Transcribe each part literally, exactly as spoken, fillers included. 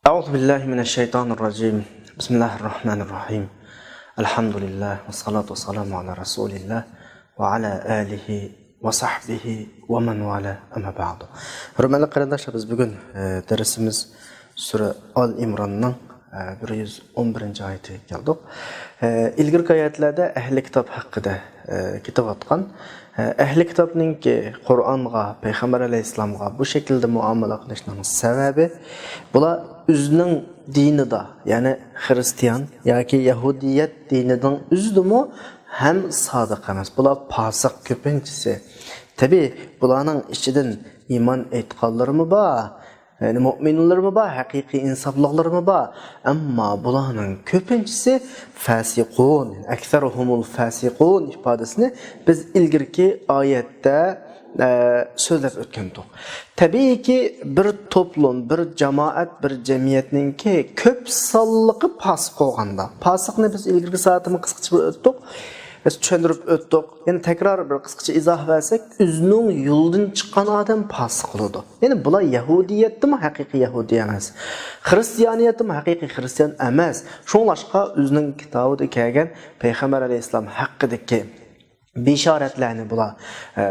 أعوذ بالله من الشيطان الرجيم. بسم الله الرحمن الرحيم. الحمد لله والصلاة والسلام على رسول الله وعلى آله وصحبه ومن والاه، أما بعد. ھۆرمەتلىك قېرىنداشلار، بىز بۈگۈن، ئە، دەرسىمىز سۈرە ئال ئىمراننىڭ، ئە، بىر يۈز ئون بىرىنچى ئايىتىگە كەلدۇق. ئە، ئىلگىرىكى ئايەتلەردە ئەھلى كىتاب ھەققىدە، ئە، كېتىۋاتقان. ئە، ئەھلى كىتابنىڭكى قۇرئانغا، پەيغەمبەر ئەلەيھىسسالامغا بۇ شەكىلدە مۇئامىلە قىلىشنىڭ سەۋەبى، بۇلار ئۆزىنىڭ دىنىدا، يەنى خىرىستىيان ياكى يەھۇدىيەت دىنىنىڭ ئۆزىدىمۇ ھەم سادىق ئەمەس. بۇلار پاسىق كۆپىنچىسى. تەبىئىي، بۇلارنىڭ ئىچىدىن ئىمان ئېيتقانلىرىمۇ بار، يەنى مۆمىنلىرىمۇ بار، ھەقىقىي ئىنساپلىقلىرىمۇ بار. ئەمما بۇلارنىڭ كۆپىنچىسى فاسىقۇن، ئەكسەرۇھۇمۇل فاسىقۇن ئىپادىسىنى بىز ئىلگىرىكى ئايەتتە، ئە، سۆزلەپ ئۆتكەنتۇق. تەبىئىيكى، بىر توپلۇم، بىر جامائەت، بىر جەمئىيەتنىڭكى كۆپ سانلىقى پاسىق بولغاندا، پاسىقنى بىز ئىلگىرىكى سائەتتىمۇ قىسقىچە بىر ئۆتتۇق، بىز چۈشەندۈرۈپ ئۆتتۇق. يەنە تەكرار بىر قىسقىچە ئىزاھ بەرسەك، ئۆزىنىڭ يولىدىن چىققان ئادەم پاسىق بولىدۇ. يەنى بۇلار يەھۇدىيەتتىمۇ ھەقىقىي يەھۇدىي ئەمەس، خىرىستىيانىيەتتىمۇ ھەقىقىي خىرىستىيان ئەمەس. شۇڭلاشقا ئۆزىنىڭ كىتابىدا كەلگەن پەيغەمبەر ئەلەيھىسسالام ھەققىدىكى بېشارەتلەرنى بۇلار، ئە،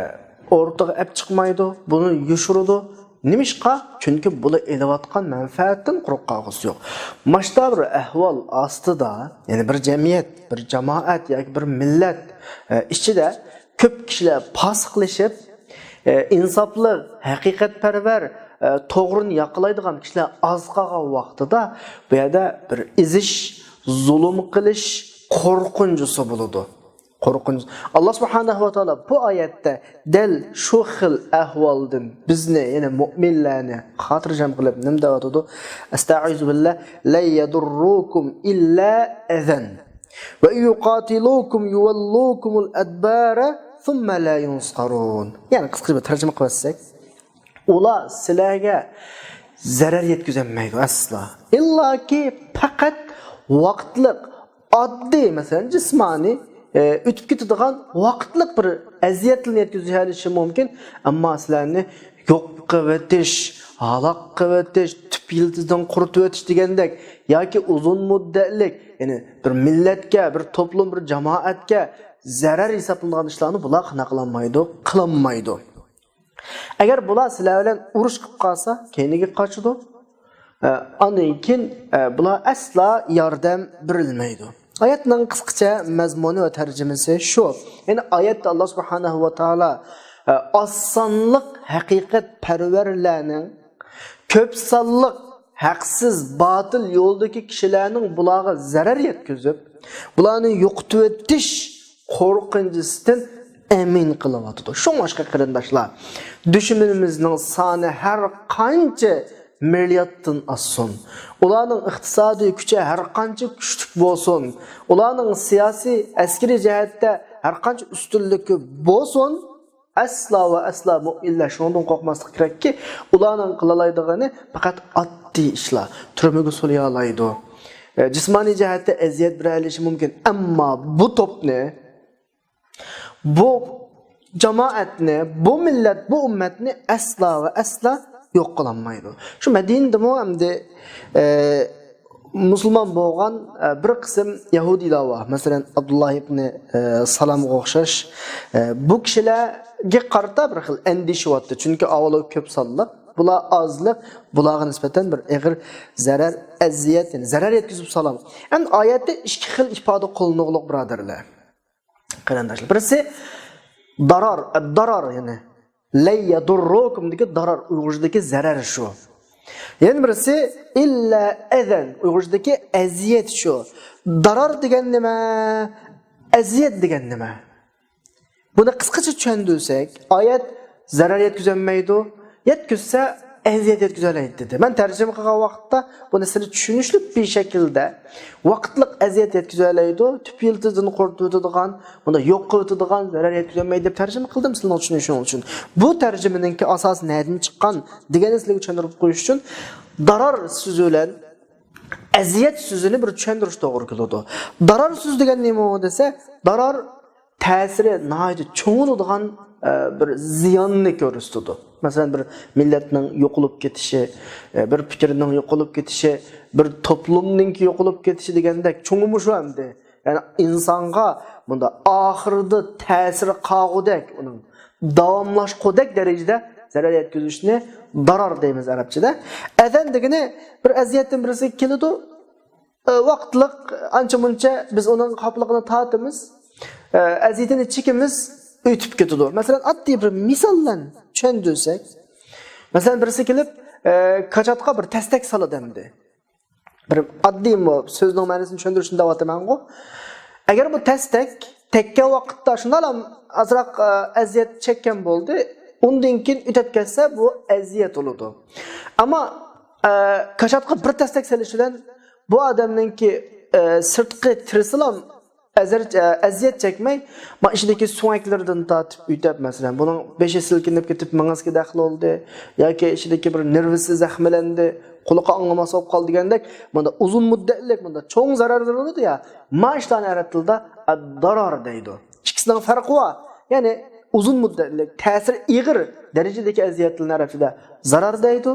ئورتىغا ئەپ چىقمايدۇ، بۇنى يوشۇرىدۇ. نېمىشقا؟ چۈنكى بۇلار ئېلىۋاتقان مەنپەئەتتىن قۇرۇق قالغۇسى يوق. ماشتا بىر ئەھۋال ئاستىدا، يەنى بىر جەمئىيەت، بىر جامائەت ياكى بىر مىللەت، ئە، ئىچىدە كۆپ كىشىلەر پاسىقلىشىپ، ئە، ئىنساپلىق، ھەقىقەتپەرۋەر، ئە، توغرىنى ياقىلايدىغان كىشىلەر ئاز قالغان ۋاقتىدا بۇ يەردە بىر ئېزىش، زۇلۇم قىلىش قورقۇنچىسى بولىدۇ. قورقۇنچ. ئاللا سۇبھانەھۇ ۋە تائالا بۇ ئايەتتە دەل شۇ خىل ئەھۋالدىن بىزنى، يەنى مۆمىنلەرنى خاتىرجەم قىلىپ نېمە دەۋاتىدۇ؟ ئەستەئىزۇ بىللا، لەن يەدۇررۇكۇم ئىللا ئەزەن. ۋە يۇقاتىلۇكۇم يۇۋەللۇكۇمۇل ئەدبارە ثۇممە لا يۇنسەرۇن. يەنى قىسقىچە بىر تەرجىمە قىلىۋەتسەك، ئۇلار سىلەرگە زەرەر يەتكۈزەلمەيدۇ ئەسلا. ئىللاكى پەقەت ۋاقىتلىق، ئاددىي، مەسىلەن، جىسمانىي، ئە، ئۆتۈپ كېتىدىغان ۋاقىتلىق بىر ئەزىيەتلەرنى يەتكۈزۈۋېلىشى مۇمكىن. ئەمما سىلەرنى يوق قىلىۋېتىش، ھالاك قىلىۋېتىش، تۈپ يىلتىزىدىن قۇرۇتۇۋېتىش دېگەندەك ياكى ئۇزۇن مۇددەتلىك، يەنى بىر مىللەتكە، بىر توپلۇم، بىر جامائەتكە زەرەر ھېسابلىنىدىغان ئىشلارنى بۇلار قانداق قىلالمايدۇ؟ قىلالمايدۇ. ئەگەر بۇلار سىلەر بىلەن ئۇرۇش قىلىپ قالسا، كەينىگە قاچىدۇ. ئە، ئاندىن كېيىن، ئە، بۇلار ئەسلا ياردەم بېرىلمەيدۇ. ئايەتنىڭ قىسقىچە مەزمۇنى ۋە تەرجىمىسى شۇ. يەنى ئايەتتە ئاللا سۇبھانەھۇ ۋە تائالا، ئە، ئاز سانلىق ھەقىقەتپەرۋەرلەرنىڭ كۆپ سانلىق ھەقسىز، باتىل يولدىكى كىشىلەرنىڭ بۇلارغا زەرەر يەتكۈزۈپ، بۇلارنى يوقىتىۋېتىش قورقۇنچىسىدىن ئەمىن قىلىۋاتىدۇ. شۇڭلاشقا قېرىنداشلار، دۈشمىنىمىزنىڭ سانى ھەر قانچە مىلياردتىن ئاشسۇن، ئۇلارنىڭ ئىقتىسادىي كۈچى ھەر قانچە كۈچلۈك بولسۇن، ئۇلارنىڭ سىياسىي، ئەسكىرىي جەھەتتە ھەر قانچە ئۈستۈنلۈكى بولسۇن، ئەسلا ۋە ئەسلا مۆمىنلەر شۇنىڭدىن قورقماسلىقى كېرەككى، ئۇلارنىڭ قىلالايدىغىنى پەقەت ئاددىي ئىشلار. تۈرمىگە سولىيالايدۇ. ئە، جىسمانىي جەھەتتە ئەزىيەت بېرەلىشى مۇمكىن، ئەمما بۇ توپنى، بۇ جامائەتنى، بۇ مىللەت، بۇ ئۈممەتنى ئەسلا ۋە ئەسلا يوق قىلالمايدۇ. شۇ مەدىنىدىمۇ ئەمدى، ئە، مۇسۇلمان بولغان، ئە، بىر قىسىم يەھۇدىيلار بار. مەسىلەن، ئابدۇللا ئىبنى، ئە، سالامغا ئوخشاش، ئە، بۇ كىشىلەرگە قارىتا بىر خىل ئەندىشە بارتتى. چۈنكى ئاۋۋال كۆپ سانلىق، بۇلار ئازلىق، بۇلارغا نىسبەتەن بىر ئېغىر زەرەر، ئەزىيەت، يەنى زەرەر يەتكۈزۈپ سالام. ئەمدى ئايەتتە ئىككى خىل ئىپادە قوللىنىلغۇلۇق، بۇرادەرلەر. قېرىنداشلار، بىرسى دارار، دارار، يەنى لەن يەدۇررۇكۇمدىكى دارار، ئۇيغۇرچىدىكى زەرەر شۇ. يەنە بىرسى ئىللا ئەزەن، ئۇيغۇرچىدىكى ئەزىيەت شۇ. دارار دېگەن نېمە؟ ئەزىيەت دېگەن نېمە؟ بۇنى قىسقىچە چۈشەندۈرسەك، ئايەت زەرەر يەتكۈزەلمەيدۇ، يەتكۈزسە ئەزىيەت يەتكۈزەلەيدۇ دېدى. مەن تەرجىمە قىلغان ۋاقىتتا بۇنى سىلى چۈشىنىشلىك بىر شەكىلدە، ۋاقىتلىق ئەزىيەت يەتكۈزەلەيدۇ، تۈپ يىلتىزىدىن قۇرۇتۇۋېتىدىغان، بۇنى يوق قىلىۋېتىدىغان، زەرەر يەتكۈزەلمەيدۇ دەپ تەرجىمە قىلدىم سىلىنىڭ چۈشىنىشىڭىز ئۈچۈن. بۇ تەرجىمىنىڭكى ئاساسى نەدىن چىققان دېگەننى سىلىگە چۈشەندۈرۈپ قويۇش ئۈچۈن، دارار سۆزى بىلەن ئەزىيەت سۆزىنى بىر چۈشەندۈرۈش توغرا كېلىدۇ. دارار سۆزى دېگەن نېمە دېسە، دارار تەسىرى ناھايىتى چوڭىلىدىغان، ئە، بىر زىياننى كۆرسىتىدۇ. مەسىلەن، بىر مىللەتنىڭ يوقىلىپ كېتىشى، ئە، بىر پىكىرنىڭ يوقىلىپ كېتىشى، بىر توپلۇمنىڭكى يوقىلىپ كېتىشى دېگەندەك چوڭىمۇ شۇ ئەمدى. يەنى ئىنسانغا بۇنداق ئاخىرىدا تەسىرى قالغۇدەك، ئۇنىڭ داۋاملاشقۇدەك دەرىجىدە زەرەر يەتكۈزۈشنى دارار دەيمىز ئەرەبچىدە. ئەزەن دېگىنى بىر ئەزىيەتتىن بىرسى كېلىدۇ، ئە، ۋاقىتلىق، ئانچە-مۇنچە بىز ئۇنىڭ خاپىلىقىنى تارتىمىز. ئە، ئەزىيىتىنى چېكىمىز، ئۆتۈپ كېتىدۇ. مەسىلەن، ئاددىي بىر مىسال بىلەن چۈشەندۈرسەك، مەسىلەن، بىرسى كېلىپ، ئە، كاچاتقا بىر تەستەك سالىدۇ ئەمدى. بىر ئاددىي بۇ سۆزنىڭ مەنىسىنى چۈشەندۈرۈشنى دەۋاتىمەنغۇ. ئەگەر بۇ تەستەك تەگكەن ۋاقىتتا شۇنداقلا ئازراق، ئە، ئەزىيەت چەككەن بولدى، ئۇندىن كېيىن ئۆتۈپ كەتسە، بۇ ئەزىيەت بولىدۇ. ئەمما، ئە، كاچاتقا بىر تەستەك سېلىش بىلەن بۇ ئادەمنىڭكى، ئە، سىرتقى تېرىسىلا ئەزەر-، ئە، ئەزىيەت چەكمەي، ما ئىچىدىكى سۆڭەكلىرىدىن تارتىپ ئۆتۈپ، مەسىلەن، بۇنىڭ بېشى سىلكىنىپ كېتىپ، مېڭىسىگە دەخلى بولدى ياكى ئىچىدىكى بىر نېرۋىسى زەخىملەندى، قۇلىقى ئاڭلىماس بولۇپ قالدى دېگەندەك، مۇنداق ئۇزۇن مۇددەتلىك، مۇنداق چوڭ زەرەرلەر بولىدۇ يا، ما ئىشلارنى ئەرەب تىلىدا ئەد-دارار دەيدۇ. ئىككىسىنىڭ پەرقى بار. يەنى ئۇزۇن مۇددەتلىك، تەسىرى ئېغىر دەرىجىدىكى ئەزىيەتلەرنى ئەرەب تىلىدا زەرەر دەيدۇ.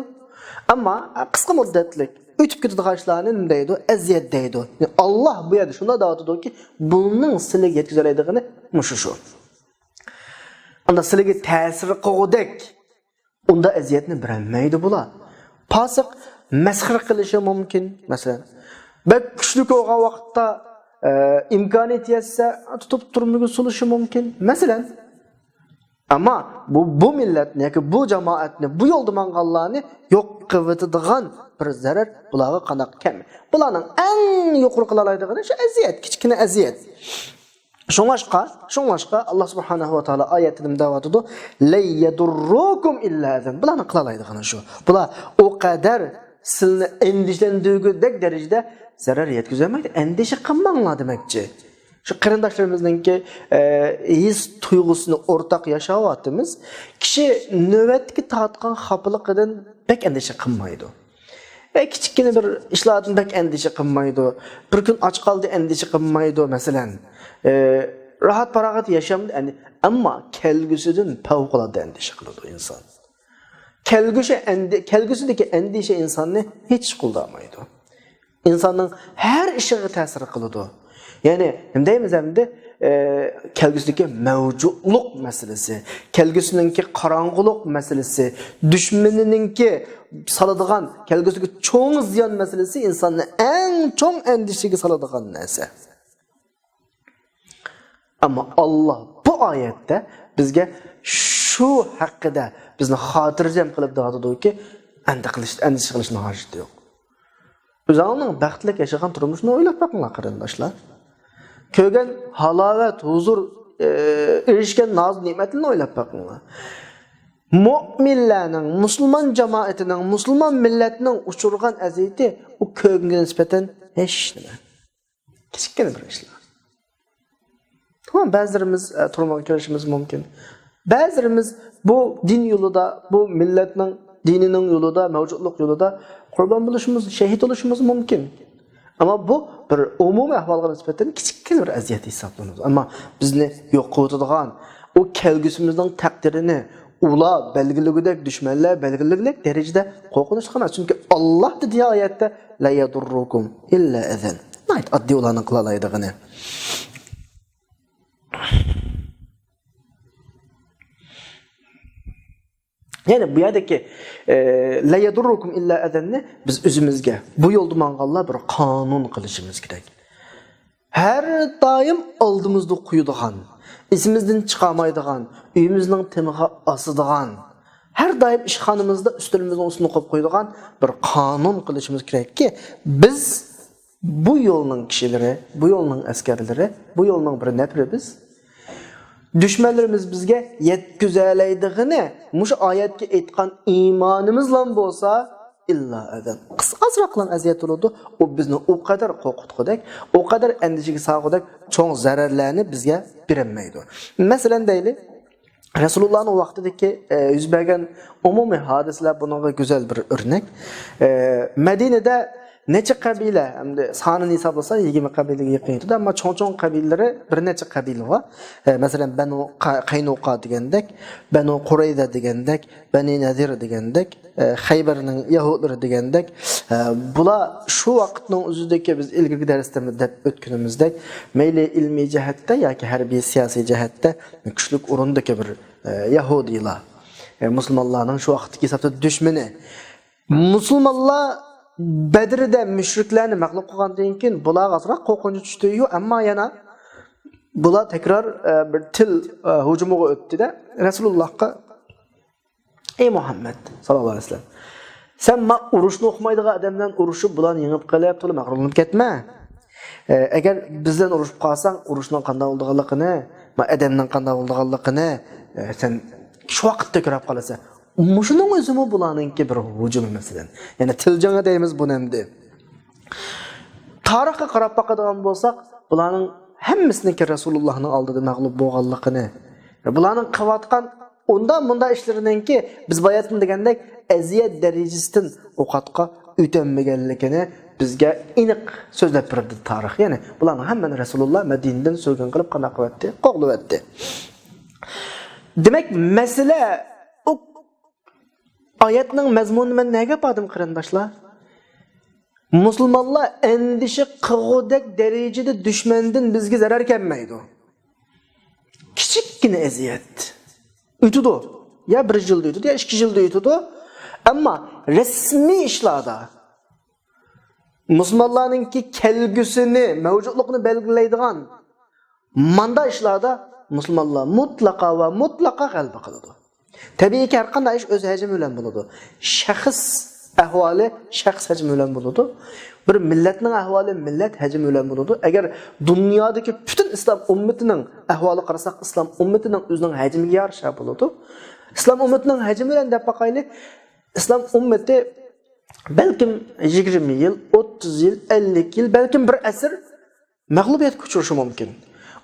ئەمما قىسقا مۇددەتلىك، ئۆتۈپ كېتىدىغان ئىشلارنى نېمە دەيدۇ؟ ئەزىيەت دەيدۇ. يەنى ئاللاھ بۇ يەردە شۇنداق دەۋاتىدۇكى، بۇنىڭ سىلىگە يەتكۈزەلەيدىغىنى مۇشۇ شۇ. ئاندا سىلىگە تەسىر قىلغۇدەك ئۇندا ئەزىيەتنى بېرەلمەيدۇ بۇلار. پاسىق مەسخىرە قىلىشى مۇمكىن، مەسىلەن. بەك كۈچلۈك بولغان ۋاقىتتا، ئە، ئىمكانىيىتى يەتسە، تۇتۇپ تۈرمىگە سولىشى مۇمكىن، مەسىلەن. ئەمما بۇ، بۇ مىللەتنى ياكى بۇ جامائەتنى، بۇ يولدا ماڭغانلارنى يوق قىلىۋېتىدىغان بىر زەرەر بۇلارغا قانداق كەم؟ بۇلارنىڭ ئەڭ يۇقىرى قىلالايدىغىنى شۇ ئەزىيەت، كىچىككىنە ئەزىيەت. شۇڭلاشقا، شۇڭلاشقا، ئاللاھ سۇبھانەھۇ ۋە تائالا ئايەتتە نېمە دەۋاتىدۇ؟ لەن يەدۇررۇكۇم ئىللا ئەزەن. بۇلارنىڭ قىلالايدىغىنى شۇ. بۇلار ئۇ قەدەر سىلنى ئەندىشىلەندۈرگۈدەك دەرىجىدە زەرەر يەتكۈزەلمەيدۇ. ئەندىشە قىلماڭلار دېمەكچى. شۇ قېرىنداشلىرىمىزنىڭكى، ئە، ھېس تۇيغۇسىنى ئورتاق ياشاۋاتىمىز. كىشى نۆۋەتتىكى تارتقان خاپىلىقىدىن بەك ئەندىشە قىلمايدۇ. ئە، كىچىككىنە بىر ئىشلاردىن بەك ئەندىشە قىلمايدۇ. بىر كۈن ئاچ قالدى، ئەندىشە قىلمايدۇ، مەسىلەن. ئە، راھەت-پاراغەت ياشامدى، ئەندى-، ئەمما كەلگۈسىدىن پەۋقۇلئاددە ئەندىشە قىلىدۇ ئىنسان. كەلگۈسى ئەندى-، كەلگۈسىدىكى ئەندىشە ئىنساننى ھېچ قىلدۇرمايدۇ. ئىنساننىڭ ھەر ئىشىغا تەسىر قىلىدۇ. يەنى، نېمە دەيمىز ئەمدى؟ ئە، كەلگۈسىدىكى مەۋجۇتلۇق مەسىلىسى، كەلگۈسىنىڭكى قاراڭغۇلۇق مەسىلىسى، دۈشمىنىنىڭكى سالىدىغان، كەلگۈسىدىكى چوڭ زىيان مەسىلىسى ئىنساننى ئەڭ چوڭ ئەندىشىگە سالىدىغان نەرسە. ئەمما ئاللاھ بۇ ئايەتتە بىزگە شۇ ھەققىدە بىزنى خاتىرجەم قىلىپ دەۋاتىدۇكى، ئەندە قىلىش، ئەندىشە قىلىشنىڭ ھاجىتى يوق. ئۆزۈڭنىڭ بەختلىك ياشىغان تۇرمۇشىنى ئويلاپ بېقىڭلار، قېرىنداشلار. كۆرگەن ھالاۋەت، ھۇزۇر، ئېرىشكەن ناز-نېمەتلىرىنى ئويلاپ بېقىڭلار. مۆمىنلەرنىڭ، مۇسۇلمان جامائىتىنىڭ، مۇسۇلمان مىللەتنىڭ ئۇچرىغان ئەزىيىتى ئۇ كۆرگەنگە نىسبەتەن ھېچ نېمە. كىچىككىنە بىر ئىشلار. تامام، بەزىلىرىمىز، ئە، تۈرمىگە كىرىشىمىز مۇمكىن. بەزىلىرىمىز بۇ دىن يولىدا، بۇ مىللەتنىڭ دىنىنىڭ يولىدا، مەۋجۇتلۇق يولىدا قۇربان بولۇشىمىز، شەھىد بولۇشىمىز مۇمكىن. ئەمما بۇ بىر ئومۇمىي ئەھۋالغا نىسبەتەن كىچىككىنە بىر ئەزىيەت ھېسابلىنىدۇ. ئەمما بىزنى يوق قىلىۋېتىدىغان، ئۇ كەلگۈسىمىزنىڭ تەقدىرىنى ئۇلار بەلگىلىگۈدەك، دۈشمەنلەر بەلگىلىگۈدەك دەرىجىدە قورقۇنچلۇق ئەمەس. چۈنكى ئاللاھ دېدى ئايەتتە، لەن يەدۇررۇكۇم ئىللا ئەزەن. ناھايىتى ئاددىي ئۇلارنىڭ قىلالايدىغىنى. يەنى بۇ يەردىكى، ئە، لەن يەدۇررۇكۇم ئىللا ئەزەننى بىز ئۆزىمىزگە، بۇ يولدا ماڭغانلار بىر قانۇن قىلىشىمىز كېرەك. ھەر دائىم ئالدىمىزدا قويىدىغان، ئېسىمىزدىن چىقارمايدىغان، ئۆيىمىزنىڭ تېمىغا ئاسىدىغان، ھەر دائىم ئىشخانىمىزدا ئۈستىلىمىزنىڭ ئۈستىنى قويۇپ قويىدىغان بىر قانۇن قىلىشىمىز كېرەككى، بىز بۇ يولنىڭ كىشىلىرى، بۇ يولنىڭ ئەسكەرلىرى، بۇ يولنىڭ بىر نەپىرى بىز. دۈشمەنلىرىمىز بىزگە يەتكۈزەلەيدىغىنى مۇشۇ ئايەتكە ئېيتقان ئىمانىمىزلا بولسا، ئىللا ئەزەن. قىسقا ئازراقلا ئەزىيەت بولىدۇ. ئۇ بىزنى ئۇ قەدەر قورقۇتقۇدەك، ئۇ قەدەر ئەندىشىگە سالغۇدەك چوڭ زەرەرلەرنى بىزگە بېرەلمەيدۇ. مەسىلەن دەيلى، رەسۇلۇللانىڭ ۋاقتىدىكى، ئە، يۈز بەرگەن ئومۇمىي ھادىسىلەر بۇنىڭغا گۈزەل بىر ئۆرنەك. ئە، مەدىنىدە نەچچە قەبىلە، ئەمدى سانىنى ھېسابلىسا يىگىرمە قەبىلىگە يېقىن يېتىدۇ، ئەمما چوڭ-چوڭ قەبىلىلىرى بىر نەچچە قەبىلە بار. ئە، مەسىلەن، بەنۇ قا-، قەينۇقا دېگەندەك، بەنۇ قۇرەيزە دېگەندەك، بەنى نەزىر دېگەندەك، ئە، خەيبەرنىڭ يەھۇدلىرى دېگەندەك، ئە، بۇلار شۇ ۋاقىتنىڭ ئۆزىدىكى، بىز ئىلگىرىكى دەرستە دەپ ئۆتكىنىمىزدەك، مەيلى ئىلمىي جەھەتتە ياكى ھەربىي سىياسىي جەھەتتە كۈچلۈك ئورۇندىكى بىر، ئە، يەھۇدىيلار. ئە، مۇسۇلمانلارنىڭ شۇ ۋاقىتتىكى ھېسابتا دۈشمىنى. مۇسۇلمانلار بەدرىدە مۈشرىكلەرنى مەغلۇپ قىلغاندىن كېيىن بۇلارغا ئازراق قورقۇنچ چۈشتى-يۇ، ئەمما يەنە بۇلار تەكرار، ئە، بىر تىل، ئە، ھۇجۇمىغا ئۆتتى-دە، رەسۇلۇللاھقا، «ئەي مۇھەممەد ساللاللاھۇ ئەلەيھى ۋەسەللەم، سەن ما ئۇرۇشنى ئۇقمايدىغان ئادەم بىلەن ئۇرۇشۇپ، بۇلارنى يېڭىپ قېلىپ، تولا مەغرۇرلىنىپ كەتمە. ئە، ئەگەر بىز بىلەن ئۇرۇشۇپ قالساڭ، ئۇرۇشنىڭ قانداق بولىدىغانلىقىنى، ما ئادەمنىڭ قانداق بولىدىغانلىقىنى، ئە، سەن شۇ ۋاقىتتا كۆرۈپ قالىسەن.» مۇشۇنىڭ ئۆزىمۇ بۇلارنىڭكى بىر ھۇجۇمى، مەسىلەن. يەنى تىل جېڭى دەيمىز بۇنى ئەمدى. تارىخقا قاراپ باقىدىغان بولساق، بۇلارنىڭ ھەممىسىنىڭكى رەسۇلۇللاھنىڭ ئالدىدا مەغلۇپ بولغانلىقىنى، بۇلارنىڭ قىلىۋاتقان ئۇندا مۇندا ئىشلىرىنىڭكى، بىز باياتىن دېگەندەك، ئەزىيەت دەرىجىسىدىن ئۇ قاتقا ئۆتەلمىگەنلىكىنى بىزگە ئېنىق سۆزلەپ بەردى تارىخ. يەنى بۇلارنىڭ ھەممىنى رەسۇلۇللا مەدىنىدىن سۈرگۈن قىلىپ قانداق قىلىۋەتتى؟ قوغلىۋەتتى. دېمەك، مەسىلە ئۇ ئايەتنىڭ مەزمۇنىنى مەن نەگە ئاپاردىم، قېرىنداشلار؟ مۇسۇلمانلار ئەندىشە قىلغۇدەك دەرىجىدە دۈشمەندىن بىزگە زەرەر كەلمەيدۇ. كىچىككىنە ئەزىيەت ئۆتىدۇ. يا بىر يىلدا ئۆتىدۇ، يا ئىككى يىلدا ئۆتىدۇ. ئەمما رەسمىي ئىشلاردا مۇسۇلمانلارنىڭكى كەلگۈسىنى، مەۋجۇتلۇقىنى بەلگىلەيدىغان ماندا ئىشلاردا مۇسۇلمانلار مۇتلەقا ۋە مۇتلەقا غەلىبە قىلىدۇ. تەبىئىيكى، ھەر قانداق ئىش ئۆز ھەجمى بىلەن بولىدۇ. شەخس ئەھۋالى شەخس ھەجمى بىلەن بولىدۇ. بىر مىللەتنىڭ ئەھۋالى مىللەت ھەجمى بىلەن بولىدۇ. ئەگەر دۇنيادىكى پۈتۈن ئىسلام ئۈممىتىنىڭ ئەھۋالىغا قارىساق، ئىسلام ئۈممىتىنىڭ ئۆزىنىڭ ھەجمىگە يارىشا بولىدۇ. ئىسلام ئۈممىتىنىڭ ھەجمى بىلەن دەپ باقايلى. ئىسلام ئۈممىتى بەلكىم يىگىرمە يىل، ئوتتۇز يىل، ئەللىك يىل، بەلكىم بىر ئەسىر مەغلۇبىيەتكە ئۇچرىشى مۇمكىن.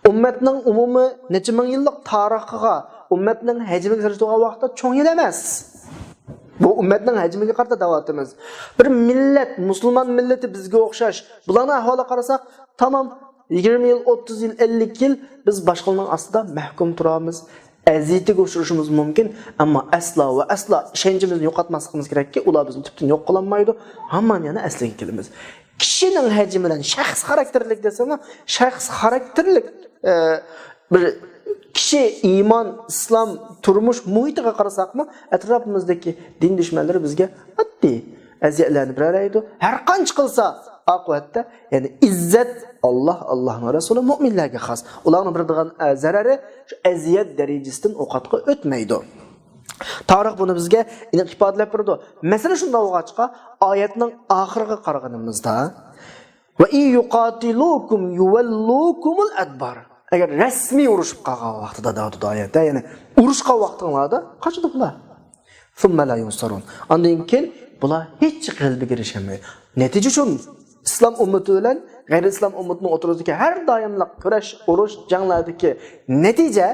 ئۈممەتنىڭ ئومۇمىي نەچچە مىڭ يىللىق تارىخىغا، ئۈممەتنىڭ ھەجمىگە سېلىشتۇرغان ۋاقىتتا چوڭ يىل ئەمەس. بۇ ئۈممەتنىڭ ھەجمىگە قارىتا دەۋاتىمىز. بىر مىللەت، مۇسۇلمان مىللىتى بىزگە ئوخشاش. بۇلارنىڭ ئەھۋالىغا قارىساق، تامام يىگىرمە يىل، ئوتتۇز يىل، ئەللىك يىل بىز باشقىلارنىڭ ئاستىدا مەھكۇم تۇرىمىز. ئەزىيىتىگە ئۇچرىشىمىز مۇمكىن، ئەمما ئەسلا ۋە ئەسلا ئىشەنچىمىزنى يوقاتماسلىقىمىز كېرەككى، ئۇلار بىزنى تۈپتىن يوق قىلالمايدۇ، ھامان يەنە ئەسلىگە كېلىمىز. كىشىنىڭ ھەجمى بىلەن شەخس خاراكتېرلىك دېسەممۇ، شەخس خاراكتېرلىك، ئە، بىر كىشى ئىمان، ئىسلام، تۇرمۇش مۇھىتىغا قارىساقمۇ، ئەتراپىمىزدىكى دىن دۈشمەنلىرى بىزگە ئاددىي ئەزىيەتلەرنى بېرەلەيدۇ. ھەر قانچە قىلسا، ئاقىۋەتتە، يەنى ئىززەت ئاللا، ئاللانىڭ رەسۇلى، مۆمىنلەرگە خاس. ئۇلارنىڭ بېرىدىغان، ئە، زەرەرى شۇ ئەزىيەت دەرىجىسىدىن ئۇ قاتقا ئۆتمەيدۇ. تارىخ بۇنى بىزگە ئېنىق ئىپادىلەپ بېرىدۇ. مەسىلە شۇنداق بولغاچقا، ئايەتنىڭ ئاخىرىغا قارىغىنىمىزدا، «ۋە ئىن يۇقاتىلۇكۇم يۇۋەللۇكۇمۇل ئەدبار.» ئەگەر رەسمىي ئۇرۇشۇپ قالغان ۋاقتىدا دەۋاتىدۇ ئايەتتە، يەنى ئۇرۇشقان ۋاقتىڭلاردا قاچىدۇ بۇلار. ثم لا ينصرون. ئاندىن كېيىن بۇلار ھېچ غەلىبىگە ئېرىشەلمەيدۇ. نەتىجە شۇ، ئىسلام ئۈممىتى بىلەن غەيرىي ئىسلام ئۈممىتىنىڭ ئوتتۇرىسىدىكى ھەر دائىملىق كۈرەش، ئۇرۇش، جەڭلەردىكى نەتىجە،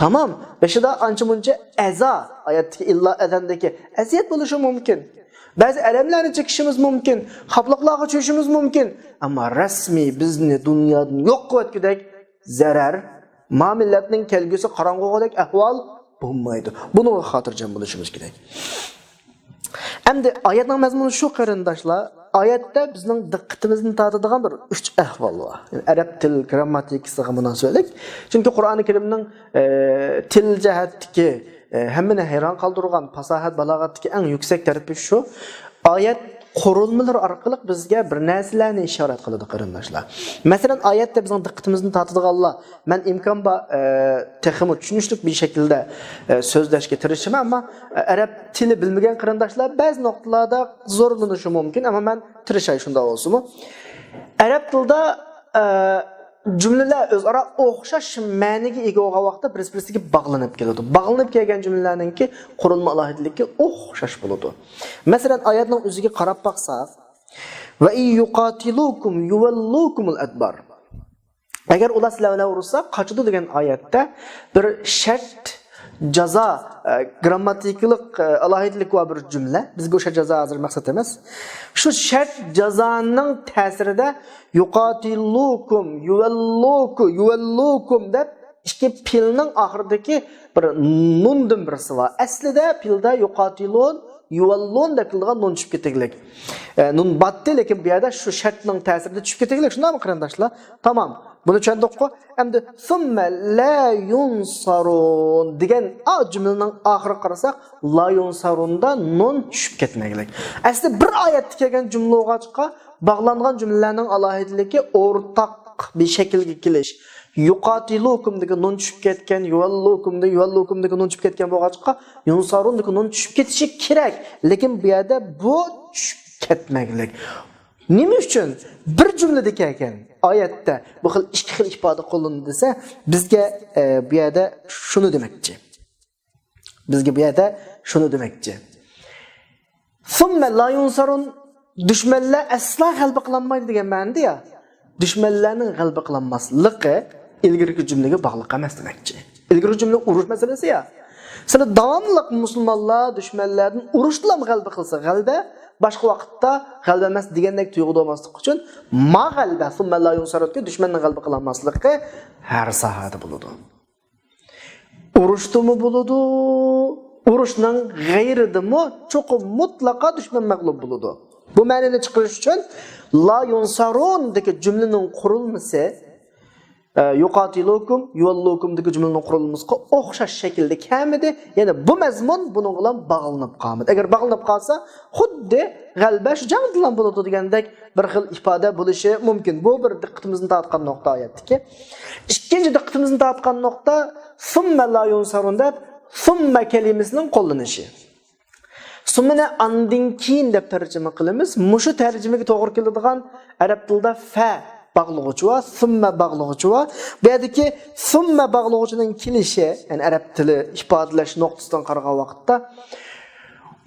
تامام، بېشىدا ئانچە-مۇنچە ئەزا، ئايەتتىكى ئىللا ئەزەندىكى ئەزىيەت بولۇشى مۇمكىن. بەزى ئەلەملەرنى چېكىشىمىز مۇمكىن، خاپىلىقلارغا چۈشۈشىمىز مۇمكىن. ئەمما رەسمىي بىزنى دۇنيادىن يوق قىلىۋەتكۈدەك زەرەر، ما مىللەتنىڭ كەلگۈسى قاراڭغۇغۇدەك ئەھۋال بولمايدۇ. بۇنىڭغا خاتىرجەم بولۇشىمىز كېرەك. ئەمدى ئايەتنىڭ مەزمۇنى شۇ، قېرىنداشلار. ئايەتتە بىزنىڭ دىققىتىمىزنى تارتىدىغان بىر ئۈچ ئەھۋال بار. يەنى ئەرەب تىل گىرامماتىكىسىغا مۇناسىۋەتلىك. چۈنكى قۇرئانى كەرىمنىڭ، ئە، تىل جەھەتتىكى، ئە، ھەممىنى ھەيران قالدۇرغان پاساھەت، بالاغەتتىكى ئەڭ يۈكسەك تەرىپى شۇ. ئايەت قۇرۇلمىلىرى ئارقىلىق بىزگە بىر نەرسىلەرنى ئىشارەت قىلىدۇ، قېرىنداشلار. مەسىلەن، ئايەتتە بىزنىڭ دىققىتىمىزنى تارتىدىغانلار، مەن ئىمكان بار، ئە، تېخىمۇ چۈشىنىشلىك بىر شەكىلدە، ئە، سۆزلەشكە تىرىشىمەن، ئەمما، ئە، ئەرەب تىلى بىلمىگەن قېرىنداشلار بەزى نۇقتىلاردا زورلىنىشى مۇمكىن، ئەمما مەن تىرىشاي شۇنداق بولسىمۇ. ئەرەب تىلىدا، ئە، جۈملىلەر ئۆزئارا ئوخشاش مەنىگە ئىگە بولغان ۋاقىتتا بىرسى-بىرسىگە باغلىنىپ كېلىدۇ. باغلىنىپ كەلگەن جۈملىلەرنىڭكى قۇرۇلما ئالاھىدىلىكى ئوخشاش بولىدۇ. مەسىلەن، ئايەتنىڭ ئۆزىگە قاراپ باقساق، «ۋە ئىن يۇقاتىلۇكۇم يۇۋەللۇكۇمۇل ئەدبار.» ئەگەر ئۇلار سىلەر بىلەن ئۇرۇشسا، قاچىدۇ دېگەن ئايەتتە بىر شەرت، جازا، ئە، گرامماتىكىلىق، ئە، ئالاھىدىلىكى بار بىر جۈملە. بىزگە ئوشۇ جازا ھازىر مەقسەت ئەمەس. شۇ شەرت جازانىڭ تەسىرىدە يۇقاتىلۇكۇم، يۇۋەللۇكۇ، يۇۋەللۇكۇم دەپ ئىككى پېئىلنىڭ ئاخىرىدىكى بىر نۇندىن بىرسى بار. ئەسلىدە پېئىلدە يۇقاتىلۇن، يۇۋەللۇن دەپ كېلىدىغان نۇن چۈشۈپ كېتىگلىك. ئە، نۇن باتتى، لېكىن بۇ يەردە شۇ شەرتنىڭ تەسىرىدە چۈشۈپ كېتىگلىك. شۇنداقمۇ قېرىنداشلار؟ تامام. بۇنى چۈشەندۇققۇ؟ ئەمدى ثم لا ينصرون دېگەن ئا جۈملىنىڭ ئاخىرىغا قارىساق، لا ينصرون دا نۇن چۈشۈپ كەتمەگلىك. ئەسلى بىر ئايەتتە كەلگەن جۈملە بولغاچقا، باغلانغان جۈملىلەرنىڭ ئالاھىدىلىكى ئورتاق بىر شەكىلگە كېلىش. يۇقاتىلۇكۇمدىكى نۇن چۈشۈپ كەتكەن، يۇۋەللۇكۇمدا، يۇۋەللۇكۇمدىكى نۇن چۈشۈپ كەتكەن بولغاچقا، يۇنساروندىكى نۇن چۈشۈپ كېتىشى كېرەك. لېكىن بۇ يەردە بۇ چۈشۈپ كەتمەگلىك. نېمە ئۈچۈن بىر جۈملىدە كەلگەن ئايەتتە بۇ خىل ئىككى خىل ئىپادە قوللىنىدۇ دېسە، بىزگە، ئە، بۇ يەردە شۇنى دېمەكچى. بىزگە بۇ يەردە شۇنى دېمەكچى. ثم لا ينصرون، دۈشمەنلەر ئەسلا غەلىبە قىلالمايدۇ دېگەن مەنىدە يا. دۈشمەنلەرنىڭ غەلىبە قىلالماسلىقى ئىلگىرىكى جۈملىگە باغلىق ئەمەس دېمەكچى. ئىلگىرىكى جۈملە ئۇرۇش مەسىلىسى يا. سىلەر داۋاملىق مۇسۇلمانلار دۈشمەنلەردىن ئۇرۇشتىلا غەلىبە قىلسا غەلىبە، باشقا ۋاقىتتا غەلىبە ئەمەس دېگەندەك تۇيغۇدا بولماسلىق ئۈچۈن ما غەلىبە، ثم لا ينصرون، دۈشمەننىڭ غەلىبە قىلالماسلىقى ھەر ساھەدە بولىدۇ. ئۇرۇشتىمۇ بولىدۇ، ئۇرۇشنىڭ غەيرىدىمۇ چوقۇم مۇتلەقا دۈشمەن مەغلۇپ بولىدۇ. بۇ مەنىنى چىقىرىش ئۈچۈن لا ينصرون دىكى جۈملىنىڭ قۇرۇلمىسى، ئە، يۇقاتىلۇكۇم، يۇۋەللۇكۇمدىكى جۈملىنىڭ قۇرۇلمىسىغا ئوخشاش شەكىلدە كەلمىدى. يەنى بۇ مەزمۇن بۇنىڭ بىلەن باغلىنىپ قالمىدى. ئەگەر باغلىنىپ قالسا، خۇددى غەلىبە شۇ جەڭدىلا بولىدۇ دېگەندەك بىر خىل ئىپادە بولۇشى مۇمكىن. بۇ بىر دىققىتىمىزنى تارتقان نۇقتا ئايەتتىكى. ئىككىنچى دىققىتىمىزنى تارتقان نۇقتا، ثم لا ينصرون دەپ ثم كەلىمىسىنىڭ قوللىنىشى. ثم نى ئاندىن كېيىن دەپ تەرجىمە قىلىمىز. مۇشۇ تەرجىمىگە توغرا كېلىدىغان ئەرەب تىلىدا فە باغلىغۇچى بار، ثم باغلىغۇچى بار. بۇ يەردىكى ثم باغلىغۇچىنىڭ كېلىشى، يەنى ئەرەب تىلى ئىپادىلەش نۇقتىسىدىن قارىغان ۋاقىتتا،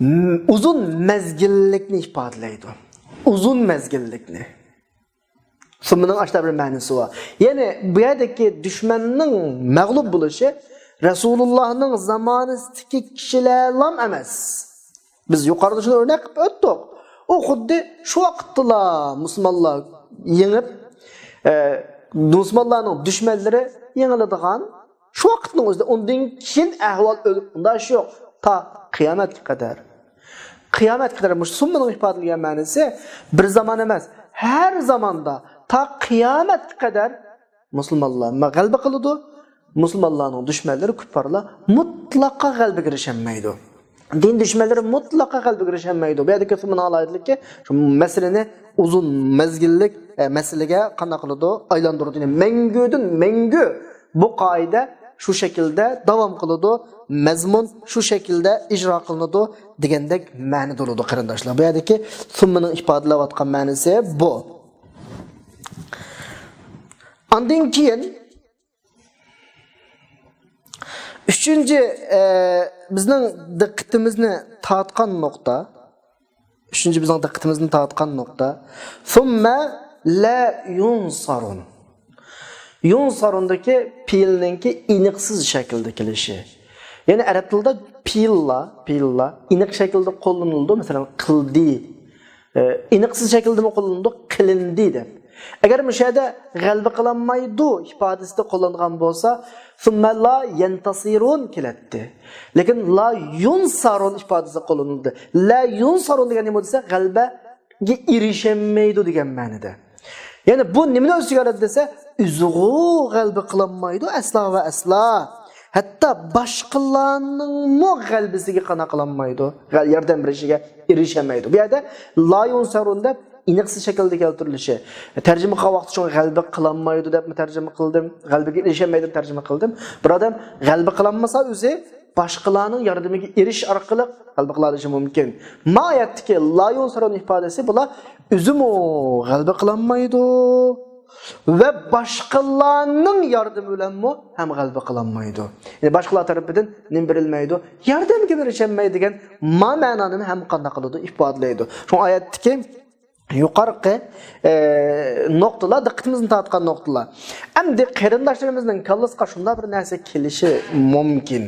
م-، ئۇزۇن مەزگىللىكنى ئىپادىلەيدۇ. ئۇزۇن مەزگىللىكنى. ثم نىڭ ئاشۇنداق بىر مەنىسى بار. يەنى بۇ يەردىكى دۈشمەننىڭ مەغلۇپ بولۇشى رەسۇلۇللانىڭ زامانىسىدىكى كىشىلەرلام ئەمەس. بىز يۇقىرىدا شۇنى ئۆرنەك قىلىپ ئۆتتۇق. ئۇ خۇددى شۇ ۋاقىتتىلا مۇسۇلمانلار يېڭىپ، ئە، مۇسۇلمانلارنىڭ دۈشمەنلىرى يېڭىلىدىغان شۇ ۋاقىتنىڭ ئۆزىدە، ئۇندىن كېيىن ئەھۋال ئۆل-، ئۇنداق ئىش يوق. تا قىيامەتكە قەدەر. قىيامەتكە قەدەر مۇشۇ ثم نىڭ ئىپادىلىگەن مەنىسى بىر زامان ئەمەس، ھەر زاماندا تا قىيامەتكە قەدەر مۇسۇلمانلار غەلىبە قىلىدۇ. مۇسۇلمانلارنىڭ دۈشمەنلىرى، كۇپپارلار مۇتلەقا غەلىبىگە ئېرىشەلمەيدۇ. دىن دۈشمەنلىرى مۇتلەقا غەلىبىگە ئېرىشەلمەيدۇ. بۇ يەردىكى ثم نىڭ ئالاھىدىلىكى شۇ مەسىلىنى ئۇزۇن مەزگىللىك، ئە، مەسىلىگە قانداق قىلىدۇ؟ ئايلاندۇرىدۇ. يەنى مەڭگۈدىن مەڭگۈ بۇ قائىدە شۇ شەكىلدە داۋام قىلىدۇ، مەزمۇن شۇ شەكىلدە ئىجرا قىلىنىدۇ دېگەندەك مەنىدە بولىدۇ، قېرىنداشلار. بۇ يەردىكى ثم نىڭ ئىپادىلەۋاتقان مەنىسى بۇ. ئاندىن كېيىن ئۈچىنچى، ئە، بىزنىڭ دىققىتىمىزنى تارتقان نۇقتا، ئۈچىنچى بىزنىڭ دىققىتىمىزنى تارتقان نۇقتا، ثم لا ينصرون. ينصروندىكى پېئىلنىڭكى ئېنىقسىز شەكىلدە كېلىشى. يەنى ئەرەب تىلىدا پېئىللار، پېئىللار ئېنىق شەكىلدە قوللىنىلىدۇ. مەسىلەن، قىلدى. ئېنىقسىز شەكىلدىمۇ قوللىنىدۇ، قىلىندى دەپ. ئەگەر مۇشۇ يەردە غەلىبە قىلالمايدۇ ئىپادىسىدە قوللانغان بولسا، ثم لا ينتصرون كېلەتتى. لېكىن لا ينصرون ئىپادىسىدە قوللىنىلدى. لا ينصرون دېگەن نېمە دېسە، غەلىبەگە ئېرىشەلمەيدۇ دېگەن مەنىدە. يەنى بۇ نېمىنى ئۆز ئىچىگە ئالىدۇ دېسە، ئۆزىغۇ غەلىبە قىلالمايدۇ ئەسلا ۋە ئەسلا. ھەتتا باشقىلارنىڭمۇ غەلىبىسىگە قانداق قىلالمايدۇ، غەل-، ياردەم بېرىشىگە ئېرىشەلمەيدۇ. بۇ يەردە لا ينصرون دەپ ئېنىقسىز شەكىلدە كەلتۈرۈلۈشى. تەرجىمە قىلغان ۋاقىتتا شۇڭا غەلىبە قىلالمايدۇ دەپمۇ تەرجىمە قىلدىم، غەلىبىگە ئېرىشەلمەيدۇ دەپ تەرجىمە قىلدىم. بىر ئادەم غەلىبە قىلالمىسا ئۆزى، باشقىلارنىڭ ياردىمىگە ئېرىشىش ئارقىلىق غەلىبە قىلالىشى مۇمكىن. ما ئايەتتىكى لا ينصرون ئىپادىسى بۇلار ئۆزىمۇ غەلىبە قىلالمايدۇ ۋە باشقىلارنىڭ ياردىمى بىلەنمۇ ھەم غەلىبە قىلالمايدۇ. يەنى باشقىلار تەرىپىدىن نېمە بېرىلمەيدۇ؟ ياردەمگە ئېرىشەلمەيدۇ دېگەن ما مەنانى ھەم قانداق قىلىدۇ؟ ئىپادىلەيدۇ. شۇڭا ئايەتتىكى يۇقىرىقى، ئە، نۇقتىلار دىققىتىمىزنى تارتقان نۇقتىلار. ئەمدى قېرىنداشلىرىمىزنىڭ كاللىسىغا شۇنداق بىر نەرسە كېلىشى مۇمكىن.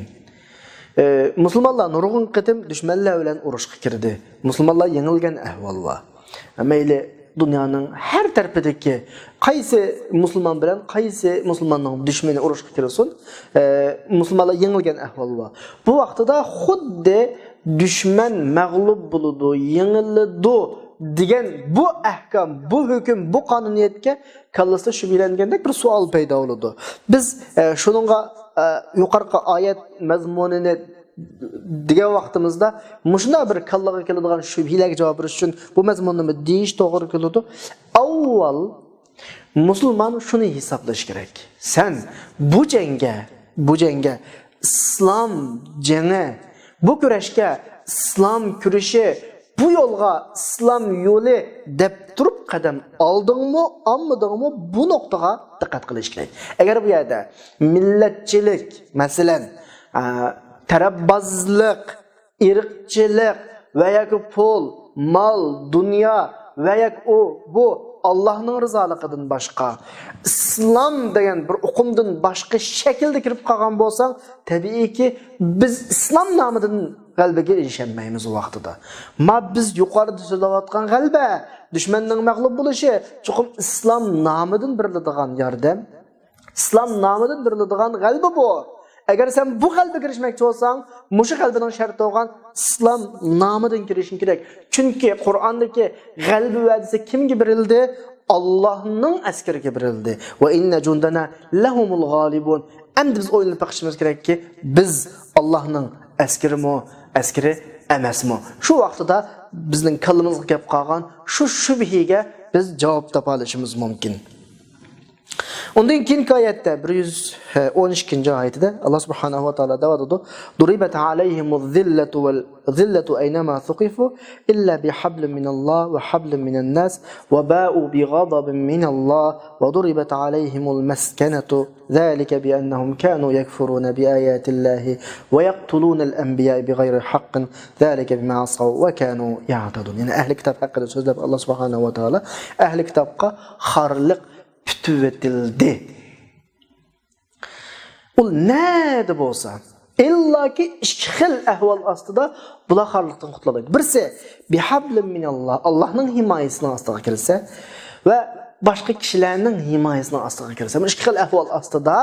ئى، مۇسۇلمانلار نۇرغۇن قېتىم دۈشمەنلەر بىلەن ئۇرۇشقا كىردى. مۇسۇلمانلار يېڭىلگەن ئەھۋال بار. مەيلى دۇنيانىڭ ھەر تەرىپىدىكى قايسى مۇسۇلمان بىلەن قايسى مۇسۇلماننىڭ دۈشمىنى ئۇرۇشقا كىرسۇن، ئى، مۇسۇلمانلار يېڭىلگەن ئەھۋال بار. بۇ ۋاقتىدا خۇددى دۈشمەن مەغلۇپ بولىدۇ، يېڭىلىدۇ دېگەن بۇ ئەھكام، بۇ ھۆكۈم، بۇ قانۇنىيەتكە كاللىسىدا شۈبھىلەنگەندەك بىر سوئال پەيدا بولىدۇ. بىز، ئە، شۇنىڭغا، ئە، يۇقىرىقى ئايەت مەزمۇنىنى دېگەن ۋاقتىمىزدا مۇشۇنداق بىر كاللىغا كېلىدىغان شۈبھىلەرگە جاۋاب بېرىش ئۈچۈن بۇ مەزمۇننى دېيىش توغرا كېلىدۇ. ئاۋۋال مۇسۇلمان شۇنى ھېسابلاش كېرەك. سەن بۇ جەڭگە، بۇ جەڭگە ئىسلام جېڭى، بۇ كۈرەشكە ئىسلام كۈرىشى، بۇ يولغا ئىسلام يولى دەپ تۇرۇپ قەدەم ئالدىڭمۇ، ئالمىدىڭمۇ، بۇ نۇقتىغا دىققەت قىلىش كېرەك. ئەگەر بۇ يەردە مىللەتچىلىك، مەسىلەن، ئە، تەرەپبازلىق، ئىرقچىلىق ۋە ياكى پۇل، مال، دۇنيا ۋە ياكى ئۇ، بۇ ئاللاھنىڭ رىزالىقىدىن باشقا، ئىسلام دېگەن بىر ئۇقۇمدىن باشقا شەكىلدە كىرىپ قالغان بولساڭ، تەبىئىيكى، بىز ئىسلام نامىدىن غەلىبىگە ئېرىشەلمەيمىز ئۇ ۋاقتىدا. ما بىز يۇقىرىدا سۆزلەۋاتقان غەلىبە، دۈشمەننىڭ مەغلۇپ بولۇشى، چوقۇم ئىسلام نامىدىن بېرىلىدىغان ياردەم، ئىسلام نامىدىن بېرىلىدىغان غەلىبە بۇ. ئەگەر سەن بۇ غەلىبىگە ئېرىشمەكچى بولساڭ، مۇشۇ غەلىبىنىڭ شەرتى بولغان ئىسلام نامىدىن كىرىشىڭ كېرەك. چۈنكى قۇرئاندىكى غەلىبە ۋەدىسى كىمگە بېرىلدى؟ ئاللاھنىڭ ئەسكىرىگە بېرىلدى. ۋە ئىننە جۇندەنە لەھۇمۇل غالىبۇن. ئەمدى بىز ئويلىنىپ بېقىشىمىز كېرەككى، بىز ئاللاھنىڭ ئەسكىرىمۇ، ئەسكىرى ئەمەسمۇ؟ شۇ ۋاقتىدا بىزنىڭ كاللىمىزغا كەپ قالغان شۇ شۈبھىگە بىز جاۋاب تاپالىشىمىز مۇمكىن. ئۇندىن كېيىنكى ئايەتتە، بىر يۈز ئون ئىككىنچى ئايىتىدە، ئاللا سۇبھانەھۇ ۋە تائالا دەۋاتىدۇ، ضربت عليهم الذلة والذلة أينما ثقفوا إلا بحبل من الله وحبل من الناس وباءوا بغضب من الله وضربت عليهم المسكنة ذلك بأنهم كانوا يكفرون بآيات الله ويقتلون الأنبياء بغير حق ذلك بما عصوا وكانوا يعتدون. يەنى ئەھلى كىتاب ھەققىدە سۆزلەپ، ئاللا سۇبھانەھۇ ۋە تائالا ئەھلى كىتابقا خارلىق پۈتۈۋېتىلدى. ئۇ نەدە بولسا، ئىللاكى ئىككى خىل ئەھۋال ئاستىدا بۇلار خارلىقتىن قۇتۇلالايدۇ. بىرسى، بىھەبلىم مىنەللا، ئاللانىڭ ھىمايىسىنىڭ ئاستىغا كىرسە ۋە باشقا كىشىلەرنىڭ ھىمايىسىنىڭ ئاستىغا كىرسە، بۇ ئىككى خىل ئەھۋال ئاستىدا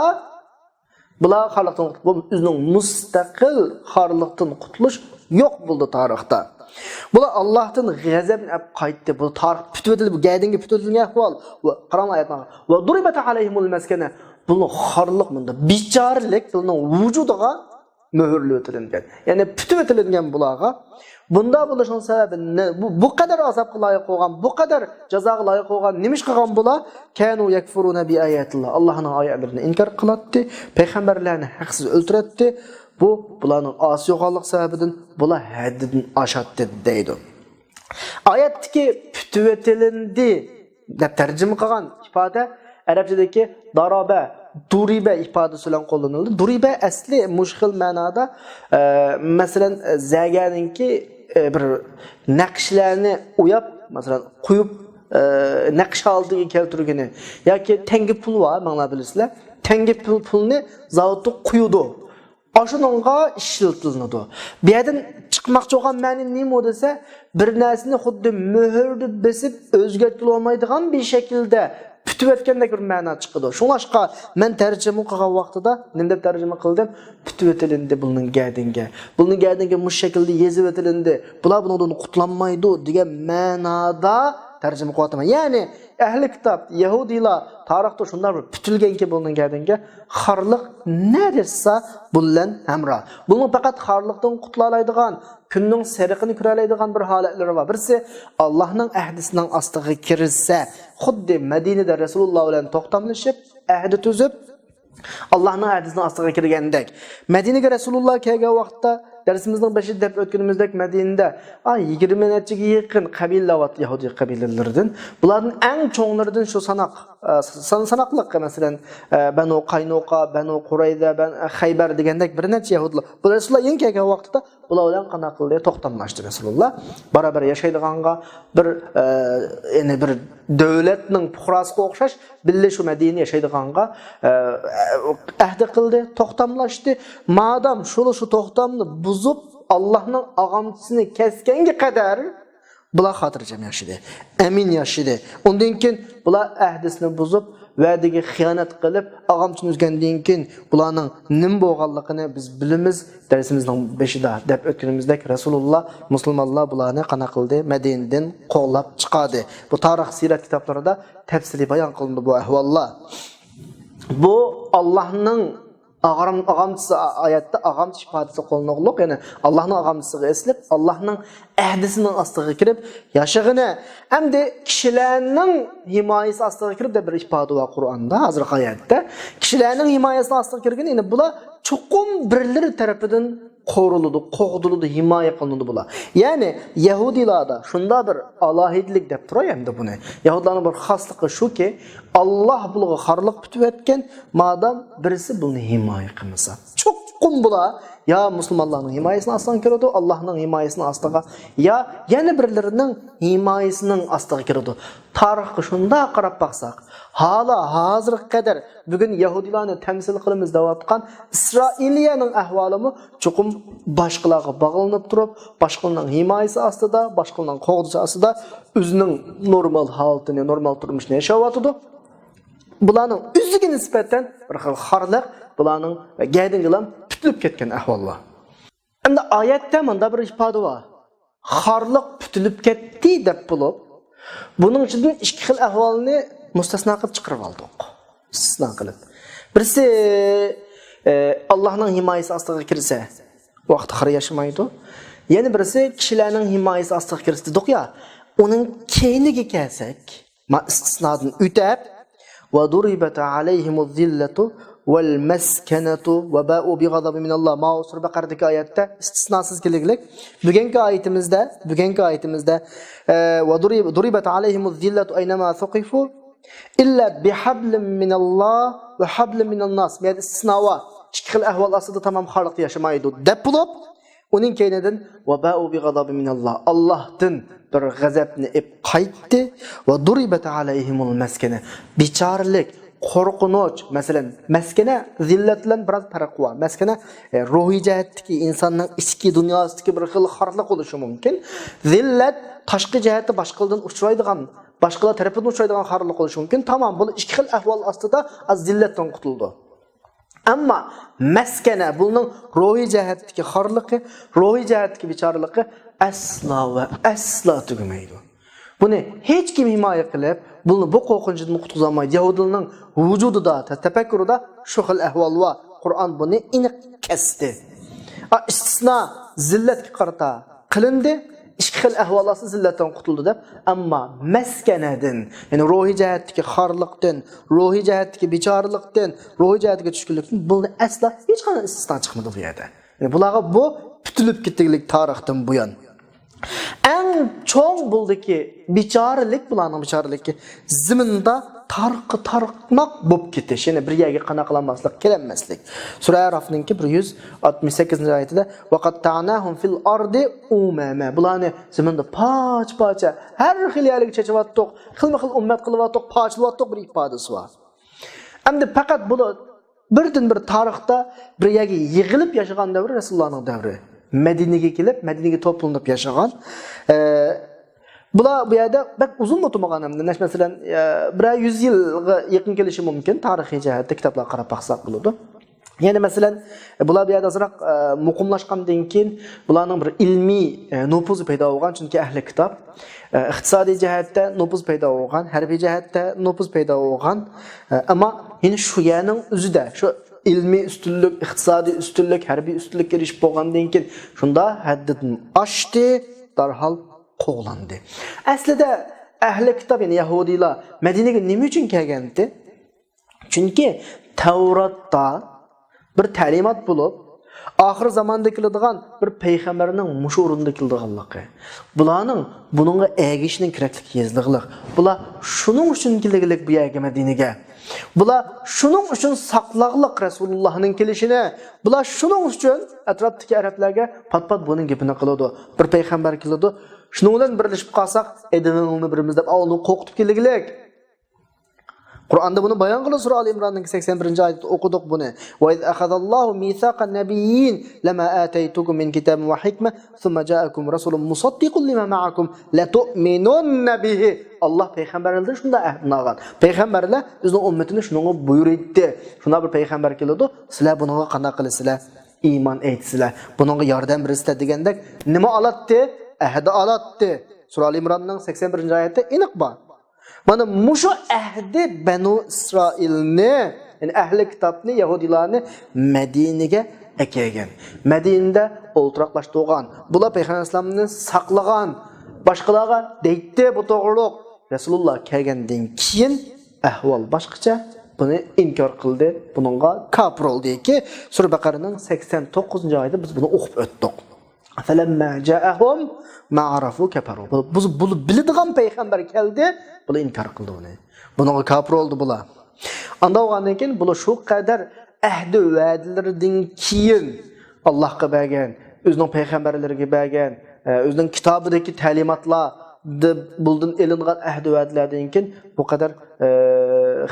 بۇلار خارلىقتىن قۇتۇلۇپ، ئۆزىنىڭ مۇستەقىل خارلىقتىن قۇتۇلۇش يوق بولدى تارىختا. بۇلار ئاللاھتىن غەزەپنى ئەپ قايتتى. بۇ تارىخ پۈتۈۋېتىلدى، بۇ گەدىنگە پۈتۈۋېتىلگەن ئەھۋال. ۋە قاراڭلار ئايەتنى. ۋە ضربت عليهم المسكنة. بۇنىڭ خارلىق، بۇندا بىچارىلىك بۇنىڭ ۋۇجۇدىغا مۆھۈرلىۋېتىلىنگەن. يەنى پۈتۈۋېتىلىنگەن بۇلارغا. بۇنداق بولۇشنىڭ سەۋەبى نە-، بۇ، بۇ قەدەر ئازابقا لايىق بولغان، بۇ قەدەر جازاغا لايىق بولغان نېمە ئىش قىلغان بۇلار؟ كانوا يكفرون بآيات الله. ئاللاھنىڭ ئايەتلىرىنى ئىنكار قىلاتتى، پەيغەمبەرلەرنى ھەقسىز ئۆلتۈرەتتى. بۇ بۇلارنىڭ ئاسىي بولغانلىق سەۋەبىدىن بۇلار ھەددىدىن ئاشاتتى دەيدۇ. ئايەتتىكى پۈتۈۋېتىلىندى دەپ تەرجىمە قىلغان ئىپادە ئەرەبچىدىكى دارابە، دۇرىبە ئىپادىسى بىلەن قوللىنىلدى. دۇرىبە ئەسلى مۇشۇ خىل مەنادا، ئە، مەسىلەن، زەگەرنىڭكى، ئە، بىر نەقىشلەرنى ئوياپ، مەسىلەن، قويۇپ، ئە، نەقىش ھالىتىگە كەلتۈرگىنى ياكى تەڭگە پۇل بار، ماڭلار بىلىسىلەر. تەڭگە پۇل، پۇلنى زاۋۇتتا قويىدۇ. ئاشۇنىڭغا ئىشلىتىلىدۇ. بۇ يەردىن چىقماقچى بولغان مەنى نېمە دېسە، بىر نەرسىنى خۇددى مۆھۈرنى بېسىپ ئۆزگەرتكىلى بولمايدىغان بىر شەكىلدە پۈتۈۋەتكەندەك بىر مەنا چىقىدۇ. شۇڭلاشقا مەن تەرجىمە قىلغان ۋاقتىدا نېمە دەپ تەرجىمە قىلدىم؟ پۈتۈۋېتىلىندى بۇنىڭ گەدىنىگە. بۇنىڭ گەدىنىگە مۇشۇ شەكىلدە يېزىۋېتىلىندى. بۇلار بۇنىڭدىن قۇتۇلالمايدۇ دېگەن مەنادا تەرجىمە قىلىۋاتىمەن. يەنى ئەھلى كىتاب، يەھۇدىيلار تارىختا شۇنداق بىر پۈتۈلگەنكى بۇنىڭ گەدىنىگە خارلىق نەدە چىقسا بۇ بىلەن ھەمراھ. بۇنىڭ پەقەت خارلىقتىن قۇتۇلالايدىغان، كۈننىڭ سېرىقىنى كۆرەلەيدىغان بىر ھالەتلىرى بار. بىرسى، ئاللاھنىڭ ئەھدىسىنىڭ ئاستىغا كىرسە، خۇددى مەدىنىدە رەسۇلۇللا بىلەن توختاملىشىپ، ئەھدى تۈزۈپ، ئاللاھنىڭ ئەھدىسىنىڭ ئاستىغا كىرگەندەك. مەدىنىگە رەسۇلۇللا كەلگەن ۋاقىتتا، دەرسىمىزنىڭ بېشىدا دەپ ئۆتكىنىمىزدەك، مەدىنىدە، ئا، يىگىرمە نەچچىگە يېقىن قەبىلىلەر بار، يەھۇدىي قەبىلىلىرىدىن. بۇلاردىن ئەڭ چوڭلىرىدىن شۇ ساناق، ئە، سان-، ساناقلىق، مەسىلەن، ئە، بەنۇ قاينۇقا، بەنۇ قۇرەيزە، بەن-، خەيبەر دېگەندەك بىر نەچچە يەھۇدىيلار. بۇ رەسۇلۇللا يېڭى كەلگەن ۋاقتىدا بۇلار بىلەن قانداق قىلدى؟ توختاملاشتى رەسۇلۇللا. بارا-بىر ياشايدىغانغا، بىر، ئە، يەنى بىر دۆلەتنىڭ پۇقراسىغا ئوخشاش، بىللە شۇ مەدىنىدە ياشايدىغانغا، ئە، ئەھدى قىلدى، توختاملاشتى. مادام شۇلار شۇ توختامنى بۇزۇپ، ئاللاھنىڭ ئاغامچىسىنى كەسكەنگە قەدەر بۇلار خاتىرجەم ياشىدى، ئەمىن ياشىدى. ئۇندىن كېيىن بۇلار ئەھدىسىنى بۇزۇپ، ۋەدىگە خىيانەت قىلىپ، ئاغامچىنى ئۈزگەندىن كېيىن بۇلارنىڭ نېمە بولغانلىقىنى بىز بىلىمىز. دەرسىمىزنىڭ بېشىدا دەپ ئۆتكىنىمىزدەك، رەسۇلۇللا مۇسۇلمانلار بۇلارنى قانداق قىلدى؟ مەدىنىدىن قوغلاپ چىقاردى. بۇ تارىخ، سىيرەت كىتابلىرىدا تەپسىلىي بايان قىلىنىدۇ بۇ ئەھۋاللار. بۇ ئاللاھنىڭ ئاغام-، ئاغامچىسى، ئايەتتە ئاغامچى ئىپادىسى قوللىنىلغۇلۇق، يەنى ئاللاھنىڭ ئاغامچىسىغا ئېسىلىپ، ئاللاھنىڭ ئەھدىسىنىڭ ئاستىغا كىرىپ ياشىغىنى. ئەمدى كىشىلەرنىڭ ھىمايىسى ئاستىغا كىرىپ دەپ بىر ئىپادە بار قۇرئاندا، ھازىرقى ئايەتتە. كىشىلەرنىڭ ھىمايىسىنىڭ ئاستىغا كىرگىنى، يەنى بۇلار چوقۇم بىرلىرى تەرىپىدىن قورۇلىدۇ، قوغدىلىدۇ، ھىمايە قىلىنىدۇ بۇلار. يەنى يەھۇدىيلاردا شۇنداق بىر ئالاھىدىلىك دەپ تۇراي ئەمدى بۇنى. يەھۇدىيلارنىڭ بىر خاسلىقى شۇكى، ئاللاھ بۇلارغا خارلىق پۈتۈۋەتكەن، مادام بىرسى بۇنى ھىمايە قىلمىسا. چوقۇم بۇلار يا مۇسۇلمانلارنىڭ ھىمايىسىنىڭ ئاستىغا كىرىدۇ، ئاللاھنىڭ ھىمايىسىنىڭ ئاستىغا، يا يەنە بىرلىرىنىڭ ھىمايىسىنىڭ ئاستىغا كىرىدۇ. تارىخقا شۇنداق قاراپ باقساق، ھالا ھازىرغا قەدەر بۈگۈن يەھۇدىيلارنى تەمسىل قىلىمىز دەۋاتقان ئىسرائىلىيەنىڭ ئەھۋالىمۇ چوقۇم باشقىلارغا باغلىنىپ تۇرۇپ، باشقىلارنىڭ ھىمايىسى ئاستىدا، باشقىلارنىڭ قوغدىشى ئاستىدا ئۆزىنىڭ نورمال ھالىتىنى، نورمال تۇرمۇشىنى ياشاۋاتىدۇ. بۇلارنىڭ ئۆزىگە نىسبەتەن بىر خىل خارلىق، بۇلارنىڭ گەدىنىگىلا پۈتۈلۈپ كەتكەن ئەھۋال بار. ئەمدى ئايەتتە مۇنداق بىر ئىپادە بار. خارلىق پۈتۈلۈپ كەتتى دەپ بولۇپ، بۇنىڭ ئىچىدىن ئىككى خىل ئەھۋالنى مۇستەسنا قىلىپ چىقىرىپ ئالدۇق. ئىستىسنا قىلىپ. بىرسى، ئە، ئاللاھنىڭ ھىمايىسى ئاستىغا كىرسە، ۋاقتى خار ياشىمايدۇ. يەنە بىرسى، كىشىلەرنىڭ ھىمايىسى ئاستىغا كىرسە دېدۇق يا، ئۇنىڭ كەينىگە كەلسەك، ما ئىستىسنادىن ئۆتەپ، ۋە دۇرىبەت ئەلەيھىمۇ زىللەتۇ ۋەل مەسكەنەتۇ ۋە بەئۇ بىغەزەبى مىنەللا. ماۋۇ سۈرە بەقەردىكى ئايەتتە ئىستىسناسىز كېلىگلىك. بۈگۈنكى ئايىتىمىزدە، بۈگۈنكى ئايىتىمىزدە، ئە، ۋە دۇرىب-، دۇرىبەت ئەلەيھىمۇ زىللەتۇ ئەينەما سۇقىفۇ ئىللا بىھەبلىم مىنەللا ۋە ھەبلىم مىنەنناس. بۇ يەردە ئىستىسنا بار. ئىككى خىل ئەھۋال ئاستىدا تامام خارلىقتا ياشىمايدۇ دەپ بولۇپ، ئۇنىڭ كەينىدىن ۋە بەئۇ بىغەزەبى مىنەللا، ئاللاھتىن بىر غەزەپنى ئېپ قايتتى. ۋە دۇرىبەت ئەلەيھىمۇل مەسكەنە، بىچارىلىك، قورقۇنچ. مەسىلەن، مەسكەنە، زىللەت بىلەن بىراز پەرق بار. مەسكەنە، ئە، روھىي جەھەتتىكى ئىنساننىڭ ئىچكى دۇنياسىدىكى بىر خىل خارلىق بولۇشى مۇمكىن. زىللەت تاشقى جەھەتتە باشقىلىرىدىن ئۇچرايدىغان، باشقىلار تەرىپىدىن ئۇچرايدىغان خارلىق بولۇشى مۇمكىن. تامام، بۇ ئىككى خىل ئەھۋال ئاستىدا ئاز زىللەتتىن قۇتۇلىدۇ. ئەمما مەسكەنە، بۇنىڭ روھىي جەھەتتىكى خارلىقى، روھىي جەھەتتىكى بىچارىلىقى ئەسلا ۋە ئەسلا تۈگىمەيدۇ. بۇنى ھېچكىم ھىمايە قىلىپ، بۇنى بۇ قورقۇنچىدىن قۇتقۇزالمايدۇ. يەھۇدىيلارنىڭ ۋۇجۇدىدا، تە-، تەپەككۇرىدا شۇ خىل ئەھۋال بار. قۇرئان بۇنى ئېنىق كەستى. ئا، ئىستىسنا زىللەتكە قارىتا قىلىندى. ئىككى خىل ئەھۋال ئاستىدا زىللەتتىن قۇتۇلدى دەپ. ئەمما مەسكەنەدىن، يەنى روھىي جەھەتتىكى خارلىقتىن، روھىي جەھەتتىكى بىچارىلىقتىن، روھىي جەھەتتىكى چۈشكۈنلۈكتىن بۇنى ئەسلا ھېچقانداق ئىستىسنا چىقمىدى بۇ يەردە. يەنى بۇلارغا بۇ پۈتۈلۈپ كېتىگلىك تارىختىن بۇيان. ئەڭ چوڭ بولدىكى بىچارىلىك، بۇلارنىڭ بىچارىلىكى زېمىندا تارقا تارقىناق بولۇپ كېتىش. يەنى بىر يەرگە قانداق قىلالماسلىق، كېلەلمەسلىك. سۈرە ئەرافنىڭكى بىر يۈز ئاتمىش سەككىزىنچى ئايىتىدە، ۋە قەتتەئناھۇم فىل ئارضى ئۇمەمە. بۇلارنى زېمىندا پارچە-پارچە، ھەر خىل يەرلەرگە چېچىۋەتتۇق، خىلمۇ خىل ئۈممەت قىلىۋەتتۇق، پارچىلىۋەتتۇق بىر ئىپادىسى بار. ئەمدى پەقەت بۇلار بىردىن بىر تارىختا بىر يەرگە يىغىلىپ ياشىغان دەۋرى رەسۇلۇللانىڭ دەۋرى. مەدىنىگە كېلىپ، مەدىنىگە توپلىنىپ ياشىغان. ئە، بۇلار بۇ يەردە بەك ئۇزۇن ئولتۇرمىغان ئەمدى. نەچ-، مەسىلەن، ئە، بىرەر يۈز يىلغا يېقىن كېلىشى مۇمكىن، تارىخىي جەھەتتە كىتابلارغا قاراپ باقساق بولىدۇ. يەنە مەسىلەن، بۇلار بۇ يەردە ئازراق، ئە، مۇقىملاشقاندىن كېيىن بۇلارنىڭ بىر ئىلمىي، ئە، نوپۇزى پەيدا بولغان، چۈنكى ئەھلى كىتاب. ئە، ئىقتىسادىي جەھەتتە نوپۇز پەيدا بولغان، ھەربىي جەھەتتە نوپۇز پەيدا بولغان. ئە، ئەمما يەنە شۇ يەرنىڭ ئۆزىدە شۇ ئىلمىي ئۈستۈنلۈك، ئىقتىسادىي ئۈستۈنلۈك، ھەربىي ئۈستۈنلۈككە ئېرىشىپ بولغاندىن كېيىن شۇنداق ھەددىدىن ئاشتى، دەرھال قوغلاندى. ئەسلىدە ئەھلى كىتاب، يەنى يەھۇدىيلار مەدىنىگە نېمە ئۈچۈن كەلگەنتى؟ چۈنكى تەۋراتتا بىر تەلىمات بولۇپ، ئاخىر زاماندا كېلىدىغان بىر پەيغەمبەرنىڭ مۇشۇ ئورۇندا كېلىدىغانلىقى، بۇلارنىڭ بۇنىڭغا ئەگىشىشنىڭ كېرەكلىكى يېزىلغانلىق، بۇلار شۇنىڭ ئۈچۈن كېلىگلىك بۇ يەرگە، مەدىنىگە. بۇلار شۇنىڭ ئۈچۈن ساقلاغلىق رەسۇلۇللاھنىڭ كېلىشىنى. بۇلار شۇنىڭ ئۈچۈن ئەتراپتىكى ئەرەبلەرگە پات-پات بۇنىڭ گېپىنى قىلىدۇ. بىر پەيغەمبەر كېلىدۇ، شۇنىڭ بىلەن بىرلىشىپ قالساق، ئېدىنىڭنى بېرىمىز دەپ ئاۋۇنى قورقۇتۇپ كېلىگلىك. قۇرئاندا بۇنى بايان قىلىدۇ، سۈرە ئالى ئىمراننىڭ سەكسەن بىرىنچى ئايىتىدە ئوقۇدۇق بۇنى. وَإِذْ أَخَذَ اللَّهُ مِيثَاقَ النَّبِيِّينَ لَمَا آتَيْتُكُم مِّن كِتَابٍ وَحِكْمَةٍ ثُمَّ جَاءَكُم رَّسُولٌ مُّصَدِّقٌ لِّمَا مَعَكُم لَّتُؤْمِنُنَّ بِهِ. ئاللاھ پەيغەمبەرلەردىن شۇنداق ئەھدىنى ئالغان. پەيغەمبەرلەر ئۆزىنىڭ ئۈممىتىنى شۇنىڭغا بۇيرۇيتتى. شۇنداق بىر پەيغەمبەر كېلىدۇ، سىلەر بۇنىڭغا قانداق قىلىسىلەر؟ ئىمان ئېيتىسىلەر. بۇنىڭغا ياردەم بېرىسىلەر دېگەندەك نېمە ئالاتتى؟ ئەھدى ئالاتتى. سۈرە ئالى ئىمراننىڭ سەكسەن بىرىنچى ئايەتتە ئېنىق بار. مانا مۇشۇ ئەھدى بەنۇ ئىسرائىلنى، يەنى ئەھلى كىتابنى، يەھۇدىيلارنى مەدىنىگە ئەكەلگەن. مەدىنىدە ئولتۇراقلاشتۇرغان. بۇلار پەيغەمبەر ئەلەيھىسسالامنى ساقلىغان. باشقىلارغا دەيتتى بۇ توغرۇلۇق. رەسۇلۇللا كەلگەندىن كېيىن ئەھۋال باشقىچە. بۇنى ئىنكار قىلدى. بۇنىڭغا كاپىر بولدى. سۈرە بەقەرىنىڭ سەكسەن توققۇزىنچى ئايىدا بىز بۇنى ئوقۇپ ئۆتتۇق. فَلَمَّا جَاءَهُمْ مَا عَرَفُوا كَفَرُوا. بۇ، بۇ، بۇ بىلىدىغان پەيغەمبەر كەلدى، بۇلار ئىنكار قىلدى ئۇنى. بۇنىڭغا كاپىر بولدى بۇلار. ئاندا بولغاندىن كېيىن بۇلار شۇ قەدەر ئەھدى ۋەدىلىرىدىن كېيىن ئاللاھقا بەرگەن، ئۆزىنىڭ پەيغەمبەرلىرىگە بەرگەن، ئە، ئۆزىنىڭ كىتابىدىكى تەلىماتلار، بۇلدىن ئېلىنغان ئەھدى ۋەدىلەردىن كېيىن بۇ قەدەر، ئە،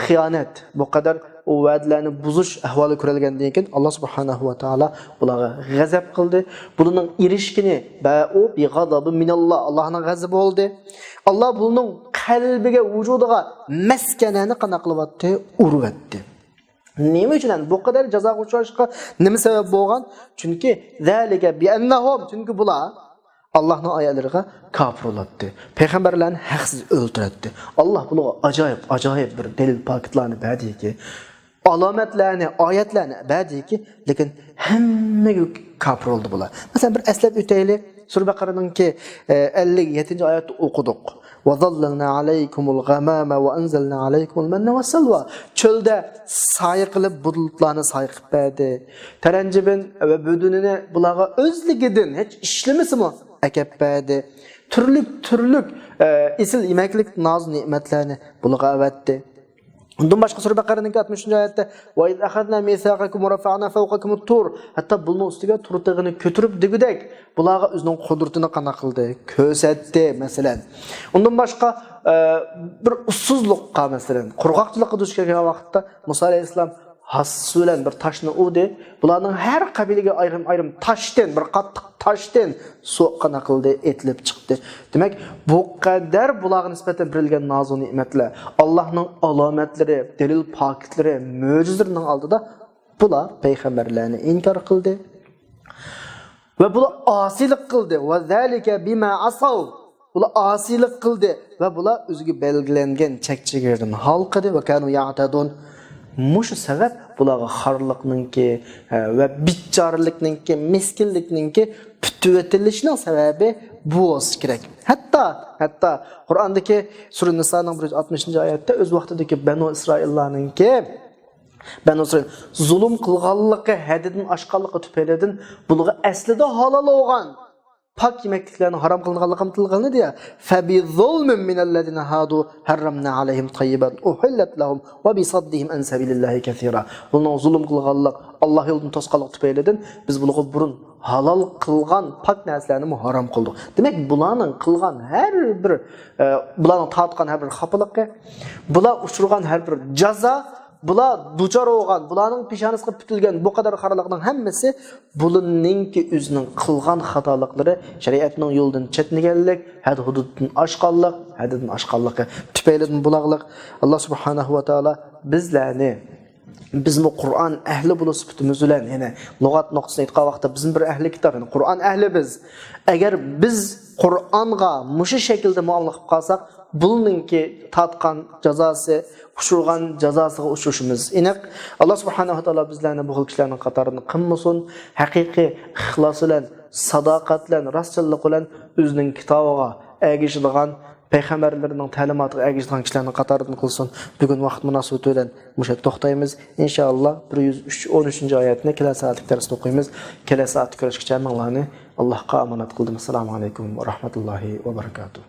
خىيانەت، بۇ قەدەر ئۇ ۋەدىلەرنى بۇزۇش ئەھۋالى كۆرۈلگەندىن كېيىن، ئاللا سۇبھانەھۇ ۋە تائالا بۇلارغا غەزەپ قىلدى. بۇلارنىڭ ئېرىشكىنى بە-، ئۇ بىغەزەبى مىنەللا، ئاللانىڭ غەزىپى بولدى. ئاللا بۇلارنىڭ قەلبىگە، ۋۇجۇدىغا مەسكەنەنى قانداق قىلىۋەتتى؟ ئۇرۇۋەتتى. نېمە ئۈچۈن؟ بۇ قەدەر جازاغا ئۇچراشقا نېمە سەۋەب بولغان؟ چۈنكى، ذَلِكَ بِأَنَّهُمْ، چۈنكى بۇلار ئاللاھنىڭ ئايەتلىرىگە كاپىر بولاتتى. پەيغەمبەرلەرنى ھەقسىز ئۆلتۈرەتتى. ئاللاھ بۇلارغا ئاجايىپ، ئاجايىپ بىر دەلىل پاكىتلارنى بەردىكى، ئالامەتلەرنى، ئايەتلەرنى بەردىكى، لېكىن ھەممىگە كاپىر بولدى بۇلار. مەسىلەن، بىر ئەسلەپ ئۆتەيلى. سۈرە بەقەرەنىڭكى، ئە، ئەللىك يەتتىنچى ئايەتتە ئوقۇدۇق. وَظَلَّلْنَا عَلَيْكُمُ الْغَمَامَ وَأَنزَلْنَا عَلَيْكُمُ الْمَنَّ وَالسَّلْوَىٰ. چۆلدە سايە قىلىپ بۇلۇتلارنى سايە قىلىپ بەردى. تەرەنجىبىن ۋە بۆدۈنىنى بۇلارغا ئۆزلۈكىدىن ھېچ ئىشلىمىسىمۇ ئەكەپ بەردى. تۈرلۈك، تۈرلۈك، ئە، ئېسىل يېمەكلىك، ناز نېمەتلەرنى بۇلارغا ئەۋەتتى. ئۇندىن باشقا سۈرە بەقەرەنىڭكى ئاتمىشىنچى ئايەتتە، وَإِذْ أَخَذْنَا مِيثَاقَكُمْ وَرَفَعْنَا فَوْقَكُمُ الطُّورَ. ھەتتا بۇلنىڭ ئۈستىگە تۇر تېغىنى كۆتۈرۈپ دېگۈدەك، بۇلارغا ئۆزىنىڭ قۇدرىتىنى قانداق قىلدى؟ كۆرسەتتى، مەسىلەن. ئۇندىن باشقا، ئە، بىر ئۇسسۇزلۇققا، مەسىلەن، قۇرغاقچىلىققا دۇچ كەلگەن ۋاقىتتا مۇسا ئەلەيھىسسالام ھاسىسى بىلەن بىر تاشنى ئۇردى. بۇلارنىڭ ھەر قەبىلىگە ئايرىم-ئايرىم تاشتىن، بىر قاتتىق تاشتىن سۇ قانداق قىلدى؟ ئېتىلىپ چىقتى. دېمەك، بۇ قەدەر بۇلارغا نىسبەتەن بېرىلگەن نازۇ نېمەتلەر، ئاللاھنىڭ ئالامەتلىرى، دەلىل پاكىتلىرى، مۆجىزىلىرىنىڭ ئالدىدا بۇلار پەيغەمبەرلەرنى ئىنكار قىلدى. ۋە بۇلار ئاسىيلىق قىلدى. وَذَلِكَ بِمَا عَصَوْا. بۇلار ئاسىيلىق قىلدى ۋە بۇلار ئۆزىگە بەلگىلەنگەن چەك-چېگرىدىن ھالقىدى. وَكَانُوا يَعْتَدُونَ. مۇشۇ سەۋەب بۇلارغا خارلىقنىڭكى، ھە، ۋە بىچارىلىكنىڭكى، مىسكىنلىكنىڭكى پۈتۈۋېتىلىشىنىڭ سەۋەبى بۇ بولسا كېرەك. ھەتتا، ھەتتا قۇرئاندىكى سۈرە نىسانىڭ بىر يۈز ئاتمىشىنچى ئايەتتە ئۆز ۋاقتىدىكى بەنۇ ئىسرائىللارنىڭكى، بەنۇ ئىسرائىل زۇلۇم قىلغانلىقى، ھەددىدىن ئاشقانلىقى تۈپەيلىدىن بۇلارغا ئەسلىدە ھالال بولغان پاك يېمەكلىكلەرنىڭ ھارام قىلىنغانلىقى تىلغا ئېلىندى يا. فَبِظُلْمٍ مِّنَ الَّذِينَ هَادُوا حَرَّمْنَا عَلَيْهِمْ طَيِّبَاتٍ أُحِلَّتْ لَهُمْ وَبِصَدِّهِمْ عَنْ سَبِيلِ اللَّهِ كَثِيرًا. بۇلارنىڭ زۇلۇم قىلغانلىق، ئاللا يولىدىن توسقانلىق تۈپەيلىدىن بىز بۇلارغا بۇرۇن ھالال قىلغان پاك نەرسىلەرنىمۇ ھارام قىلدۇق. دېمەك، بۇلارنىڭ قىلغان ھەر بىر، ئە، بۇلارنىڭ تارتقان ھەر بىر خاپىلىقى، بۇلار ئۇچرىغان ھەر بىر جازا، بۇلار دۇچار بولغان، بۇلارنىڭ پېشانىسىغا پۈتۈلگەن بۇ قەدەر خارلىقنىڭ ھەممىسى بۇلارنىڭكى ئۆزىنىڭ قىلغان خاتالىقلىرى، شەرىئەتنىڭ يولىدىن چەتنىگەنلىك، ھەد-ھۇدۇدتىن ئاشقانلىق، ھەددىدىن ئاشقانلىقى تۈپەيلىدىن بولغانلىق. ئاللا سۇبھانەھۇ ۋە تائالا بىزلەرنى، بىزمۇ قۇرئان ئەھلى بولۇش سۈپىتىمىز بىلەن، يەنى لۇغەت نۇقتىسىدىن ئېيتقان ۋاقىتتا بىزمۇ بىر ئەھلى كىتاب، يەنى قۇرئان ئەھلى بىز. ئەگەر بىز قۇرئانغا مۇشۇ شەكىلدە مۇئامىلە قىلىپ قالساق، بۇلنىڭكى تارتقان جازاسى، ئۇچرىغان جازاسىغا ئۇچرىشىمىز ئېنىق. ئاللا سۇبھانەھۇ ۋە تائالا بىزلەرنى بۇ خىل كىشىلەرنىڭ قاتارىدىن قىلمىسۇن. ھەقىقىي ئىخلاس بىلەن، ساداقەت بىلەن، راستچىللىق بىلەن ئۆزىنىڭ كىتابىغا ئەگىشىدىغان، پەيغەمبەرلىرىنىڭ تەلىماتىغا ئەگىشىدىغان كىشىلەرنىڭ قاتارىدىن قىلسۇن. بۈگۈن ۋاقىت مۇناسىۋىتى بىلەن مۇشۇ يەردە توختايمىز. ئىنشائاللا، بىر يۈز ئۈچ، ئون ئۈچىنچى ئايەتنى كېلەر سائەتلىك دەرستە ئوقۇيمىز. كېلەر سائەتتە كۆرۈشكىچە مىڭلارنى ئاللاھقا ئامانەت قىلدىم. ئەسسالامۇ ئەلەيكۇم ۋە رەھمەتۇللاھى ۋە بەرىكاتۇھ.